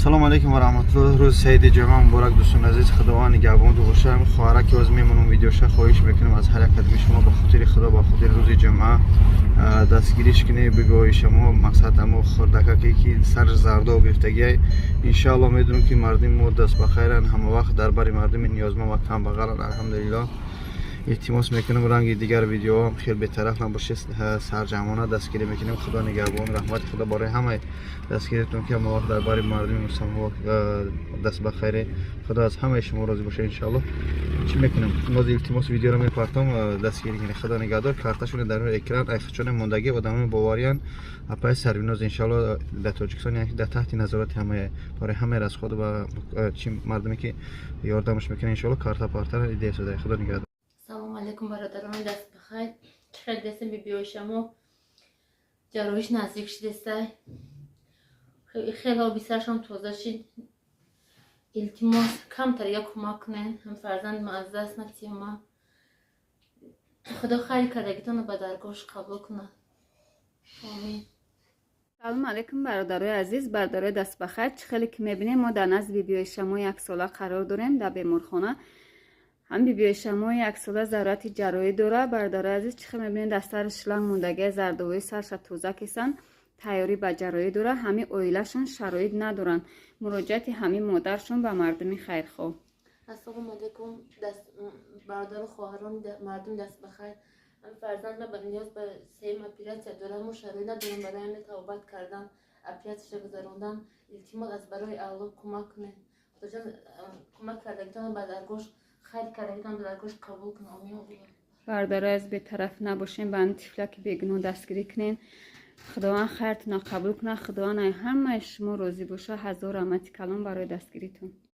Салом алейкум ва раҳматуллоҳ. Рӯзи саиди ҷумъа муборак, дӯстони азиз. Худованд нигаҳбонтон боша. Хоҳара ки боз мемонам видеоша, хоҳиш мекунам аз ҳар як кадоми шумо ба хотири Худо, ба хотири рӯзи ҷумъа дастгириш кунед. Бигоҳи шумо мақсад амо хурдакаке ки сар зардо гирифтагиай. Иншаалло, медонам, ки мардуми мо даст ба хайранд, ҳама вақт дар бари мардуми ниёзманд ва камбағаланд. Алҳамдулиллоҳ, илтимос мекунам, ранги дигар видеоҳам хел бетараф набошед, сарҷамъона дастгирӣ мекунем. Худо нигаҳбон, раҳмати Худо барои ҳамаи дастгиритон, ки ҳама вақт дар бари мардуми мусалмон даст ба хайре. Худо аз ҳамаи шумо розӣ боша, иншоалло. Чӣ мекунем, боз илтимос, видеоро мепартом, дастгирӣ кунед. Худо нигаҳдор. Карташоне дар экран айхчоне мондагӣ, одамои бовариян, апаи Сарвиноз. Иншоалло, дар Тоҷикистон дар таҳти назорати ҳамаи барои ҳамаи расход ва чи мардуме ки ёрдамаш мекунад, иншоалло, карта партара идея шуда. Худо нигаҳдор. Салом алейкум, бародарони даст бахайр. Чӣ хел дестем? Бибиёи шамо ҷарроҳиш наздик шидестай, хеле оби саршон тоза шид. Илтимос, камтар я кӯмак кунен. Ҳам фарзанд ма аз даст натима. Худо хайри кардагитонро ба даргоҳш қабул кунад, омин. Салом алейкум, бародарои азиз, бародарои дастбахайр. Чӣ хеле ки мебинем, мо дар назди бибиёи шамо яксола қарор дорем дар беморхона. Ҳам бибиёи шамо яксола зарурати ҷарроҳӣ дорад. Бародарои азиз, чӣ хел мебинем, дар сари шланг мондагия, зардовои сарша тоза кисан, тайёрӣ ба ҷарроҳӣ дорад. Ҳамин оилашон шароит надоранд. Муроҷиати ҳамин модаршон ба мардуми хайрхоҳ. Ассалому алайкум, бародару хоҳарони мардуми дастбахайр. Фарзанд ма ниёз ба сеюм оператсия дорад. Мо шароит надорем барои ҳамин табобат кардан, оператсияша гузарондан. Илтимос, аз барои Аллоҳ кӯмак кунед. Худоҷон, кӯмак кардагитонро ба даргоҳш, хайр кардагитонро ба даргоҳш қабул кунад, омин. Бародарои аз бетараф набошем, ба ҳамин тифлаки бегуноҳ дастгирӣ кунем. Худованд хайртонро қабул кунад, Худованд ҳамаи шумо розӣ бошад. Ҳазор раҳмати калон барои дастгиритон.